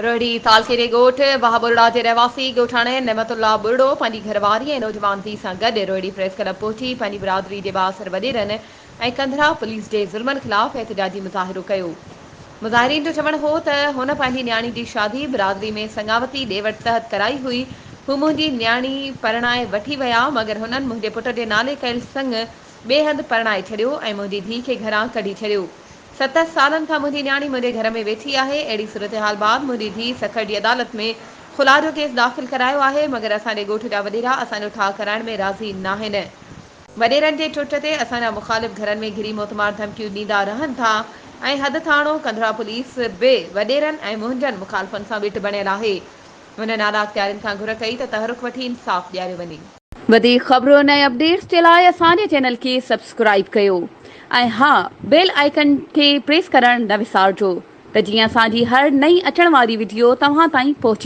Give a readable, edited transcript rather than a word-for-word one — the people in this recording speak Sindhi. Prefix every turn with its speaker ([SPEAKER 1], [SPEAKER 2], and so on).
[SPEAKER 1] روهڙي تعلقي جي ڳوٺ واهه ٻرڙا جي رهواسي ڳوٺاڻي نعمت الله ٻرڙو پنهنجي گهرواري ۽ نوجوان ڌيء سان گڏ روهڙي پريس ڪلب پهچي پنهنجي برادري جي بااثر وڏيرن ۽ ڪنڌرا پوليس جي ظلمن خلاف احتجاجي مظاهرو ڪيو. مظاهرين جو چوڻ هو ته هن پنهنجي نياڻي جي شادي برادري ۾ سڱاوتي ڏي وٺ تحت ڪرائي هئي، هو منهنجي نياڻي پرڻائي وٺي ويا مگر هنن منهنجي پٽ جي نالي ڪيل سڱ ٻئي هنڌ پرڻائي ڇڏيو ۽ منهنجي ڌيء کي گهران ڪڍي ڇڏيو. ست سالن کان منهنجي نياڻي منهنجي گهر ۾ ويٺي آهي، اهڙي صورتحال بعد منهنجي ڌيء سکر جي عدالت ۾ خلع جو ڪيس داخل ڪرايو آهي، مگر اسان جي ڳوٺ جا وڏيرا اسان جو ٺاهه ڪرائڻ ۾ راضي ناهن. وڏيرن جي چرچ تي اسان جا مخالف گهرن ۾ گهري موتمار ڌمڪيون ڏيندا رهن ٿا ۽ حد ٿاڻو ڪنڌڙا پوليس به وڏيرن ۽ منهنجن مخالفن سان ٻٽ بڻيل آهي. هنن اعليٰ اختيارين کان گهر ڪئي ته تحرڪ وٺي انصاف ڏياريو وڃي.
[SPEAKER 2] وڌيڪ خبرن ۽ اپڊيٽس جي لاء اسان جي چينل کي سبسڪرائيب ڪيو ۽ ها بيل آئيڪن کي پريس ڪرڻ نه وسارجو ته جيئن اسان جي هر نئين اچڻ واري وڊيو توهان تائين پهچي.